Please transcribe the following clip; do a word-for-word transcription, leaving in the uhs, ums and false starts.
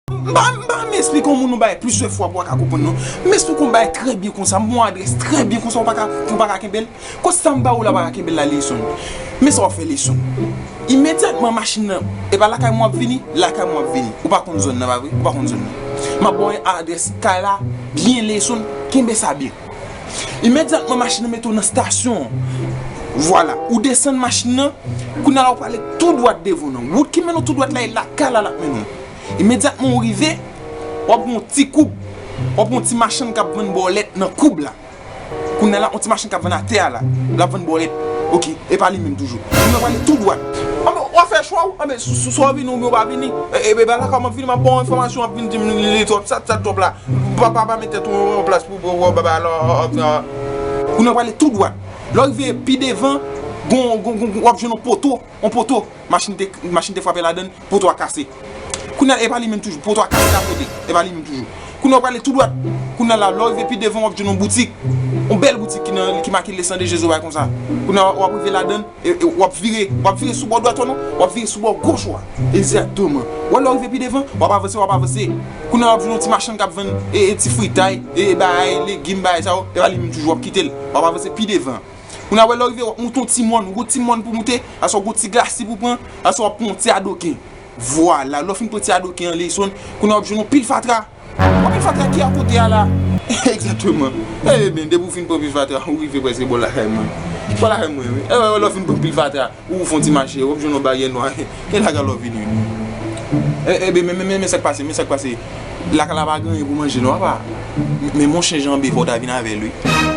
M pa, m pa renmen esplike yon moun yon bagay plizyè fwa pou w pa ka konprann non. M esplike yon bagay trè byen konsa, m ba w adrès trè byen konsa, ou pa ka, ou pa ka kenbe l. Kote sa m ba ou la pa ka kenbe l la, Leyson? Men sa w ap fè, Leyson. Imedyatman machin nan, e pa lakay mwen w ap vini, lakay mwen w ap vini. Ou pa konn zòn nan, pa vre? Ou pa konn zòn nan. M ap ba w adrès kay la byen, Leyson, kenbe sa byen. Imedyatman machin nan mete w nan estasyon an. Vwala, ou desann machin nan, kounye a la ou prale tou dwat devan w nan. Wout ki mennen w tou dwat la, e lakay la l ap mennen w. Imedyatman ou rive, w ap gen yon ti koub, w ap gen yon ti machann k ap vann bòlèt nan koub la. Kounye a la, yon ti machann k ap vann atè a la, l ap vann bòlèt. Oke, e pa li menm toujou. Kounye a w prale tou dwat. Anben, w ap fè chwa w, anben, sou, sou, sou w vini oubyen w pa vini. E, e, e, ba lakay mwen vini, m ap ba w enfòmasyon, w ap vin di m li, li twòp, sa, sa twòp la. Pa, pa, pa mete tou yon plas pou, pou, pou, ba, ba, alò, kounye a w prale tou dwat. Lè w rive pi devan, gon, gon, gon, gon, w ap jwenn yon poto, yon poto. Machin te, machin te frape ladann, poto a kase. Kounye a, e pa li menm toujou, poto a kase akote, e pa li menm toujou. Kounye a, w prale tou dwat. Kounye a la, lè w rive pi devan, w ap jwenn yon boutik, yon bèl boutik ki nan, ki make Le Sang de Jésus, bagay konsa. Kounye a, w ap rive ladann, e, e, w ap vire, w ap vire sou bò dwat ou non, w ap vire sou bò goch ou a. Egzakteman. Wè, lè w rive pi devan, w ap avanse, w ap avanse. Kounye a, w ap jwenn yon ti machann k ap vann, e, e, ti fritay, e, e, bagay, legim, bagay sa yo, e pa li menm toujou, w ap kite l. W ap avanse pi devan. Kounye a, wè, lè w rive, w ap moute yon ti mòn, ou gon ti mòn pou moute, aswè w gon ti glasi pou pran, aswè w ap pran yon ti adoken. Vwala, lè w fin pran ti adoken an, Leyson, kounye a w ap jwenn yon pil fatra. Yon pil fatra ki akote a la. Egzakteman. Ebyen, depi w fin pran pil fatra, ou rive prèske bò lakay mwen. Bò lakay mwen, wi. E, wè, lè w fin pran pil fatra, ou fè yon ti mache, w ap jwenn yon bagay nwa. E lakay la w vini. E, ebyen, men, men, men, men sa k pase, men sa k pase. Lakay la pa gen anyen pou manje non, apa. Men mon chen janbe, fò w ta vin avè l, wi.